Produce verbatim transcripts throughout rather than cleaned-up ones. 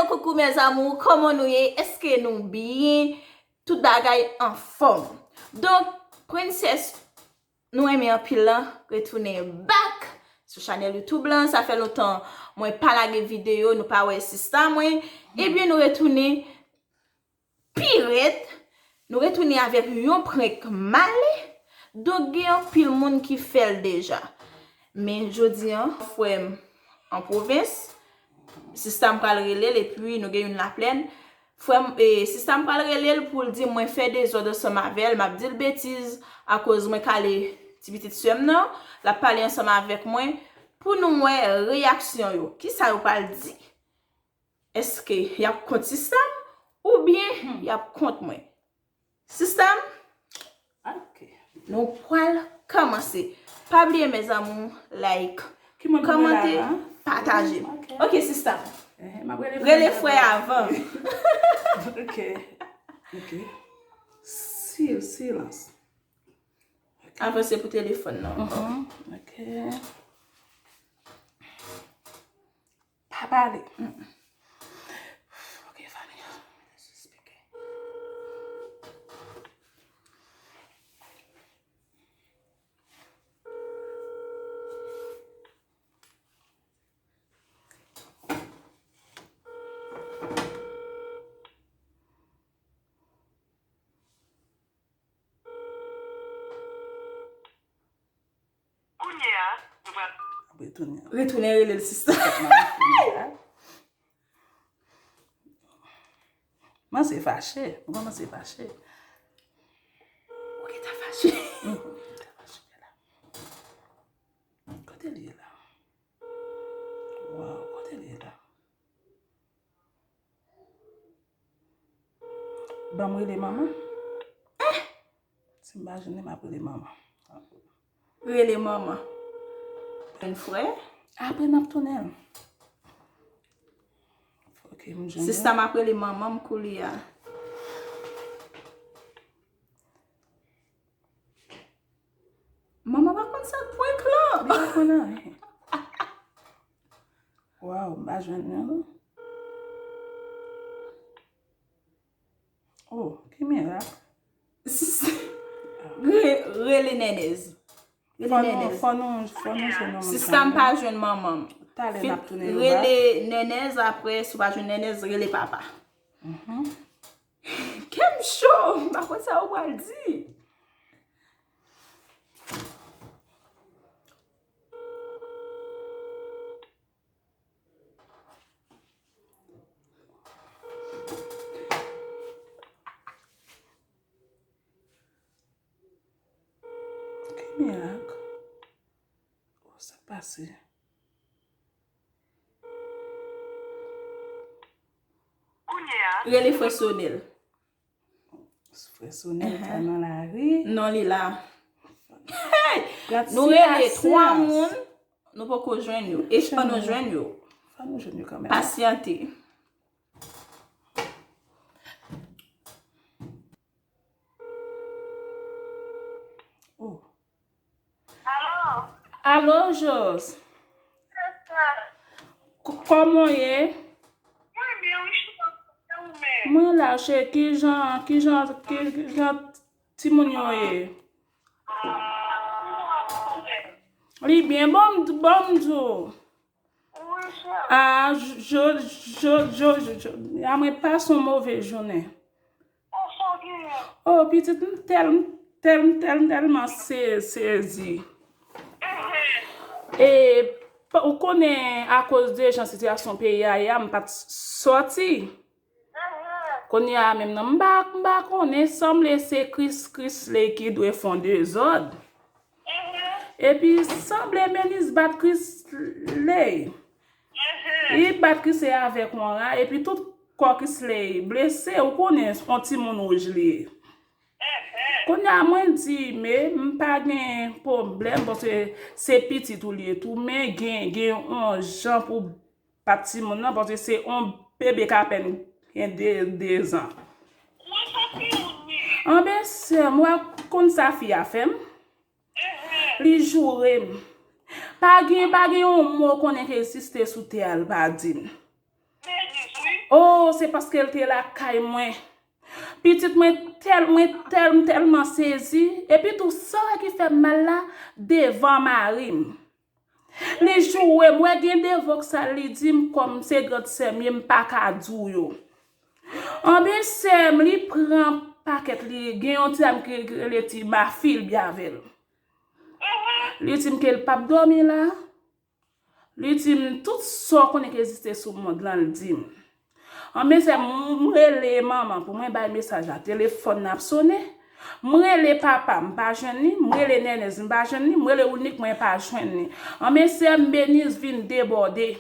Coucou mes amours, kòman nou ye? Èske nou byen? Tout bagay anfòm. Donk, prensès nou renmen anpil lan retounen back sou chanèl YouTube lan. Sa fè lontan mwen pa lage videyo, nou pa wè sista mwen. Ebyen, nou retounen pi rèd. Nou retounen avèk yon prank male. Donk, gen anpil moun ki fè l deja. Men jodi an, frè m an pwovens, sista m pral rele l epi nou gen youn laplèn. Frè m, e, sista m pral rele l pou l di mwen fè dezòd ansanm avè l, m ap di l betiz akoz mwen kale ti pitit sè m nan, l ap pale ansanm avèk mwen pou nou wè reyaksyon yo. Kisa yo pral di? Èske y ap kont sista m oubyen y ap kont mwen? Sista m, Ok. Nou pral kòmanse. Pa bliye, mes amours, like, Ki moun pou rele kòmante, avan? Pataje. Ok. Ok, sista m. Eh, m ap rele Rele frè frè avan. Ok. Ok. Sil, silans. Avan se pou telefòn nan. Mhm. Ok. Pa pale. Mm. Ok, Fanny. Kounye a, nou pral Retounen. Retounen rele l sista. Kòmanse fache. Mwen kòmanse fache. Ou gentan fache. Mhm, gentan fache la. Kote l ye la? Waw, kote l ye la? Ban m rele manman. Eh! Si m pa jwenn li, m ap rele manman. Rele manman. Jwenn frè. Apre n ap tounen. Ok, m jwenn. Sista m ap rele manman m koulye a. Manman pa konn sa k prank lan. Li pa konn anyen. Waw, m pa jwenn li non. Oh, ki mirak. Re, rele Nènèz. Rele Nènèz. Fò nou, fò nou, fò nou jwenn yon moun. Sista m pa jwenn manman m. Talè n ap tounen yo. Rele Nènèz, apre, si w pa jwenn Nènèz, rele papa. Mhm. Kè m cho, m pa konn sa yo pral di. Ki mirak? Oh, sa k pase? Rele frè Sonèl. Frè Sonèl ka nan lari. Non, li la. Hey! Nou rele twa moun, nou poko jwenn yo. E fò nou jwenn yo. Fò nou jwenn yo kanmenm. Pasyante. Oh. Alo? Alo, Jos. K-, kòman w ye? Mwen byen, wi, cheri, e ou menm? Mwen la, cheri, kijan, kijan, ki, kijan timoun yo ye? Ah, li byen, bon, m, bon, m di w. Ah, jo, jo, jo, jo, jo, a mwen pase yon move jounen. Oh, pitit, m tèl, m tèl, m tèl, m tèlman se, sezi. E, pa, ou konnen, akoz de jan sitiyasyon peyi a ye a, m pa t sòti. Kounye a menm nan, m pa, m pa konnen, sanble se Chris, Chrisley ki dwe fè yon dezòd. Epi sanble Menis bat Chrisley. Li bat Chrisley avèk yon ra, epi tout kò Chrisley blese, ou konnen yon timoun wouj li ye. Kounye a mwen di, men m pa gen pwoblèm, paske se pitit ou li ye tou, men gen, gen yon jan pou bat timoun nan, paske se yon bebe k apèn gen de, de zan. Anben, sè m, ou wè konn sa fi a fè m? Li joure m. Pa gen, pa gen yon mo konnen ki egziste sou tè a, li pa di m. Oh, se paske l te lakay mwen. Pitit mwen tèl, mwen tèl, m tèlman sezi. Epi tou, sa ki fè m mal la, devan mari m. Li joure m, wè gen de voksal li di m kòm se grann sè m ye, m pa ka di w yo. Anben sè m, li pran pakèt li, gen yon ti dam ki rele ti Mafi, l byen avè l. Li di m ke l p ap dòmi la. Li di m tout sa w konnen ki egziste sou mond lan, l di m. Anben sè m, m rele manman pou mwen bay mesaj la, telefòn nan ap sonnen. M rele papa, m pa jwenn li. M rele Nènèz, m pa jwenn li. M rele Ounik, mwen pa jwenn li. Anben sè m, Meniz vin debòde.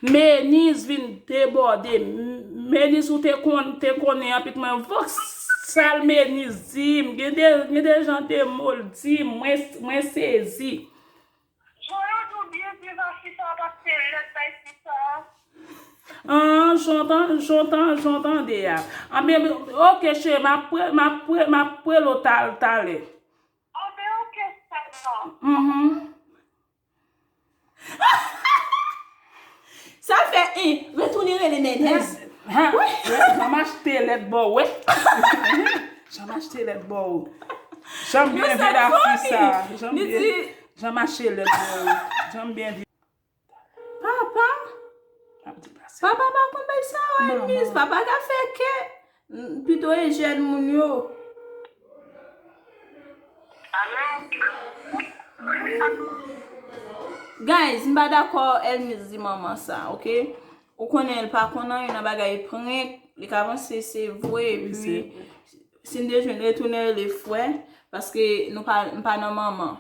Meniz vin debòde. M- Meniz ou te kon- te konnen anpit mwen voksal Meniz di m. Gen de, gen de jan de mo l di m. Mwen, mwen sezi. Jan yo di w byen viv a fi sa a pase lèt bay fi sa a. An, jan w tan- jan w tan- jan w tande a. Anben, ok, cheri, m ap pre- m ap pre- m ap rele w tal- talè. Anben, ok, sè m nan. Mhm. Sa fè, en, retounen rele Nènèz. Ha, ha, jan m achte lèt ba w, wi. Jan m achte lèt ba w. Jan m byen vin a fi sa. Jan m byen, jan m achte lèt ba w. Jan m byen vin. Papa. Papa pa konn bay sa, Elmiz. Papa ka fè kè. Pito e jèn moun yo. Guys, m pa dakò Elmiz di manman sa, ok? Ou konnen l pa konn anyen nan bagay prank, li ka panse se vre, epi si n te jwenn retounen rele frè, paske nou pa, m pa nan manman.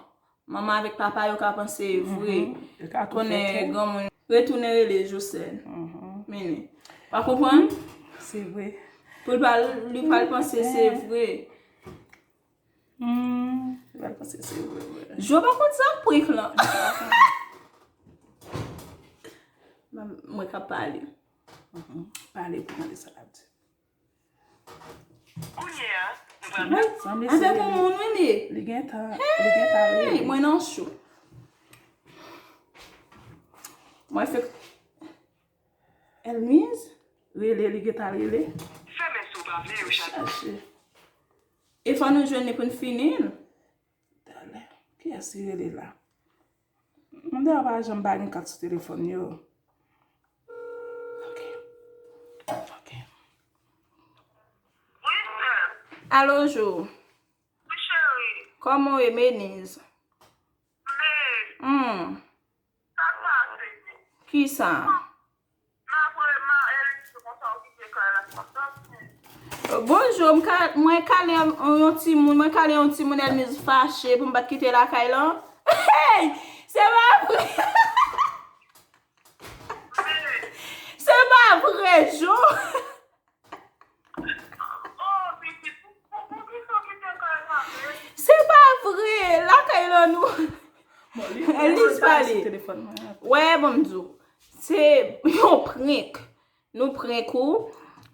Manman avèk papa yo ka panse e vre. Konnen granmoun retounen rele Josèn. Mini. Pa konprann? Se vre. Pou l pa, li pa l panse se vre. Hmm, li pa l panse se vre, vre. Jò pa konn sa prank lan. Mwen ka pale. Pale pou tande sa l ap di. Kounye a, nou pral gade. Avèk yon moun, wi, li ye. Li gentan, li gentan rele. Mwen nan cho. Mwen fèk Elmiz? Rele, li gentan rele. Fèmen si w pa vle yo chache. E fò nou jwenn li pou n fini l. Talè. Kiyès ki rele la? Moun dayò pa janm pa gen kat sou telefòn yo. Ok. Ok. Wi, sè. Alo, Jo. Wi, cheri. Kòman w ye, Meniz? Men. Hmm. Sa k pase? Kisa? Bonjou, m ka, mwen kale yon, yon timoun, mwen kale yon timoun, Elmiz fache pou m pa t kite lakay lan. Hey! Se pa vre! Se pa vre, Jo! Se pa vre, lakay lan nou. Elmiz pale. Wè, ban m di w. Se yon prank. Nou prank ou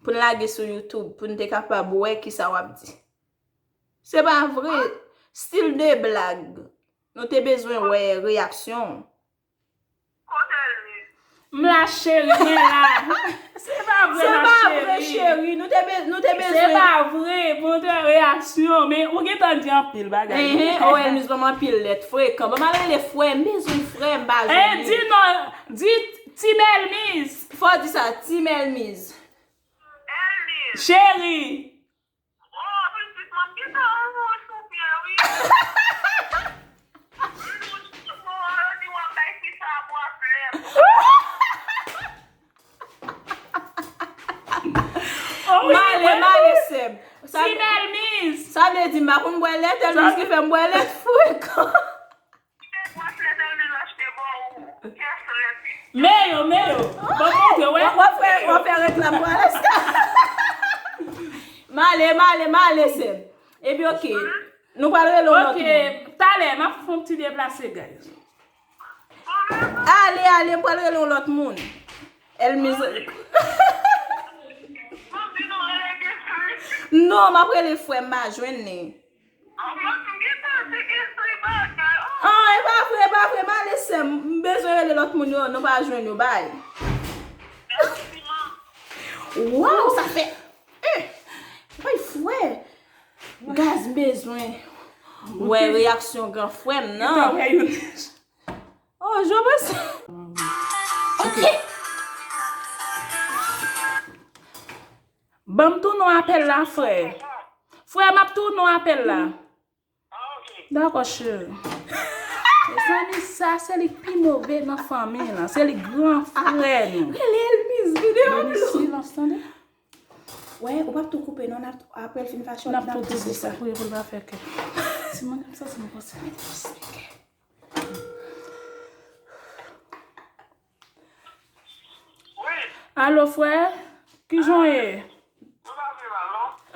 pou n lage sou YouTube, pou n te kapab wè kisa w ap di. Se pa vre. Stil de blag. Nou te bezwen wè reyaksyon w. Kote l ye? M la, cheri, mwen la. Se pa vre, ma cheri. Se pa vre, cheri. Nou te be-, nou te bezwen. Se pa vre, pou nou te wè reyaksyon. Men ou gentan di anpil bagay. Enhen, oh, Elmiz ban m anpil lèt, frekan. Ban m al rele frè m, bezwen frè m, pa jwenn li. Di non, di Team Elmiz. Fò w di sa, Team Elmiz. Elmiz. Cheri. Oh, pitit mwen, kite yon wouj sou pye, wi. M touche pou yo di w ap bay fi sa a pwoblèm. Oh, wi, male, male, sè m. Sa, Team Elmiz. Sa vle di m pa konn bwè lèt, Elmiz ki fè m bwè lèt frekan. Men yo, men yo. Bon, montre, wè. W ap fè, w ap fè reklam pou Alaska. Male, male, male, sè m. Epi, ok. Nou pral rele yon lòt moun. Ok, talè, m ap fè yon ti deplase, guys. Ale, ale, m pral rele yon lòt moun. Elmiz. Non, m ap rele frè m, m pa jwenn li. Ah, e pa vre, e pa Apre m ale sè m, m bezwen rele lòt moun yo, nou pa jwenn yo, bay. Waw, sa fè. Eh, bay frè. Gaz m bezwen. Wè reyaksyon gran frè m nan. Oh, je me sens. Ok. Ban m tounen apèl la, frè. Frè, m ap tounen apèl la. Dakò, cheri. Mezanmi, sa se li k pi move nan fanmi lan. Se li gran frè nou. Rele Elmise, videyo. Elmise, silans, tande. Wè, ou p ap tou koupe non, n ap, apre l fin fache, n ap tou di sa. Wi, pou l pa fè kè. Timoun, m santi m konsa. Alo, frè, kijan w ye?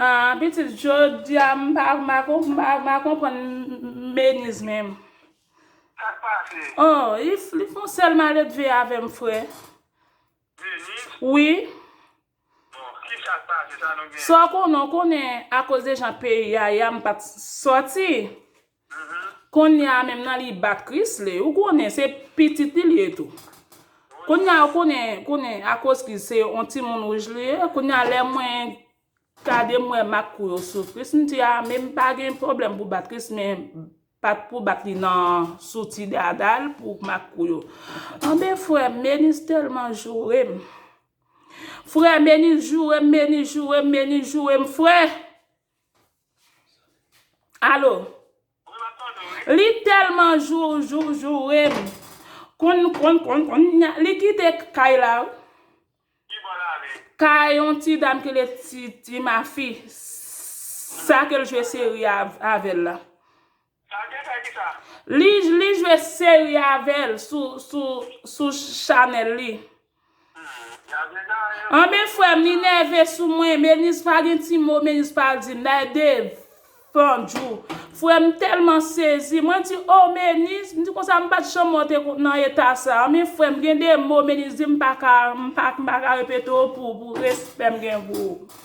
Ah, pitit, jodi a, m pa, m pa konp-, m pa, m pa konprann Meniz menm. Oh, li, li fè yon sèl maledve avè m, frè. Wi. Sa w konnen, w konnen akoz de jan peyi a ye a, m pa t sòti. Kounye a menm nan li bat Krisle. Ou konnen se pitit li li ye tou. Kounye a ou konnen, konnen akoz Kris se yon timoun wouj li ye. Kounye a lè mwen gade m wè mak kou yo sou Kris, m di a, men m pa gen pwoblèm pou bat Kris, men pa t pou bat li nan sou ti dada l pou mak kou yo. Anben frè m, Meniz tèlman joure m. Frè, Meniz joure m, Meniz joure m, Meniz joure m, frè. Alo. Li tèlman jou, jou, joure m. Konn, konn, konn, konn, li kite kay la. Kay yon ti dam ki rele ti, ti mafi. Sa ke l jwe seri av-, avè l la. Li, li jwe seri avè l sou, sou, sou chanèl li. Anben, frè m, li nève sou mwen. Meniz pa gen ti mo, Meniz pa di m. Dayè devan Djou. Frè m tèlman sezi. Mwen di, o, Meniz, m di konsa, m pa t janm wè w te kon-, nan eta sa. Anben, frè m, gen de mo, Meniz di m pa ka, m pa, m pa ka repete w pou, pou respè m gen pou ou.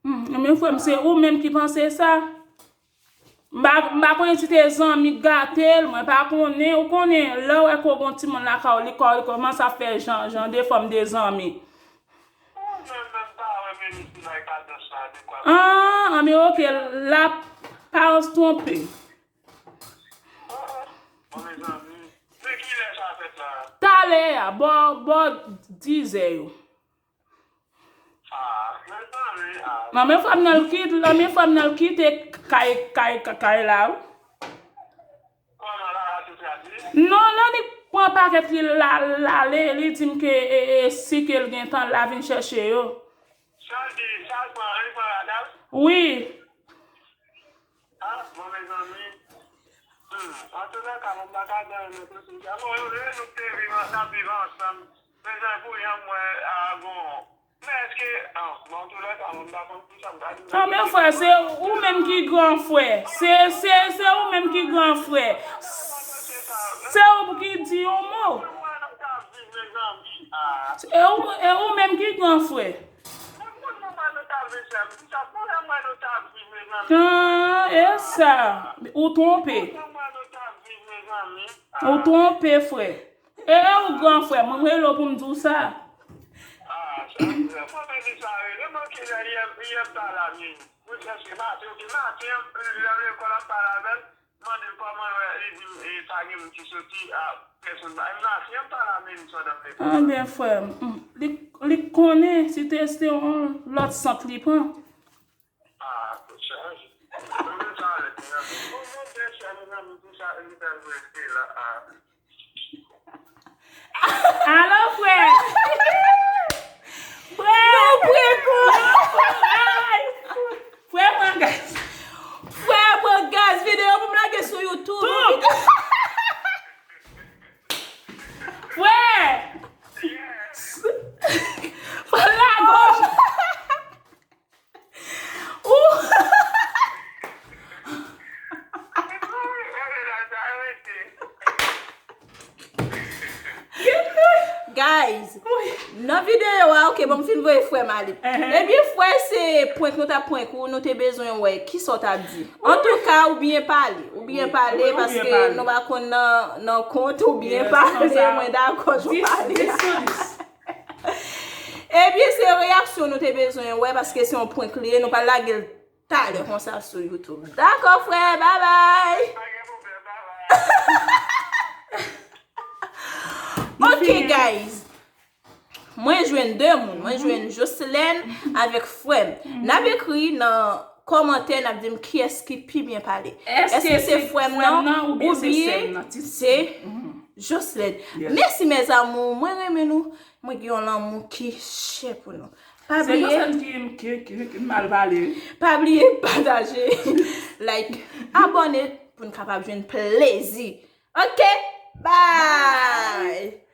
Hmm, men frè m, se ou menm ki panse sa. M pa, m pa konnen si te zanmi k gate l, mwen pa konnen. Ou konnen, lè w wè ke w gen yon timoun lakay ou, li kò-, li kòmanse ap fè jan, jan de fòm de zanmi. Ah, anben, ok, la parans twonpe. Talè a, bò, bò dizè yo. Nan men frè m nan l kit-, nan men frè m nan l kite kay, kay, kay la, wi. Non, lè li pran pakèt li la, l ale, li di m ke, e, e, si ke l gen tan, l a vin chèche yo. Sa l di, sa l pran, li pran rad la? Wi. Ah, bon, mezanmi. Hmm. Antoulèka, mwen pa ka gade nan sosyo medya. Bon, yo, yo, nou te viv an-, n ap viv ansanm. Mezanmi, pou jan m wè, a, bon. Men èske, ah, bon, antoulèka, mwen pa konn kisa m ta di. Anben, frè, se ou menm ki gran frè. Se, se, se ou menm ki gran frè. Se ou ki di yon mo. E ou, e ou menm ki gran frè. Ah, e sa. Ou twonpe. Ou twonpe, frè. E, e ou gran frè. Mwen rele w pou m di w sa. Mande l kòman l wè, li di m, e, pa gen moun ki soti, a, pèsonn pa. M nan fè m pale a Meniz pandan m lekòl. Anben, frè m, hmm, li, li konnen si te, se te yon lòt sant li pran. Ah, kout chaj. Mwen sa lè, mezanmi. Bon, bon, bèl chè, mezanmi, pou sa, li pral rete la, ah. Alo, frè. Frè. Nou pran kou. Ay. Frè, pran gaz. Frè, pran gaz. Videyo pou m lage sou YouTube. Frè. Fò l lage w. Ou. Guys, Nan videyo a, ok, bon, m fin voye frè m ale. Ebyen, frè, se prank nou t ap prank ou, nou te bezwen wè kisa w t ap di. Antouka, ou byen pale. Ou byen pale paske nou pa konn nan, nan kont ou byen pale. Mwen dakò, jan w pale a. Ebyen, se reyaksyon nou te bezwen wè paske se yon prank li ye, nou pral lage l talè konsa sou YouTube. Dakò, frè, babay! Ok, guys. Mwen jwenn de moun. Mwen jwenn Jocelyn avèk frè m. N ap ekri nan kòmantè, n ap di m kiyès ki pi byen pale. Èske se frè m nan oubyen se Jocelyn? Mèsi, mes amours. Mwen renmen nou. Mwen gen yon lanmou ki chè pou nou. Pa bliye. Se Jocelyn ki, ki, ki, ki mal pale, wi. Pa bliye pataje, like, abòne pou n kapab jwenn plezi. Ok? Bye!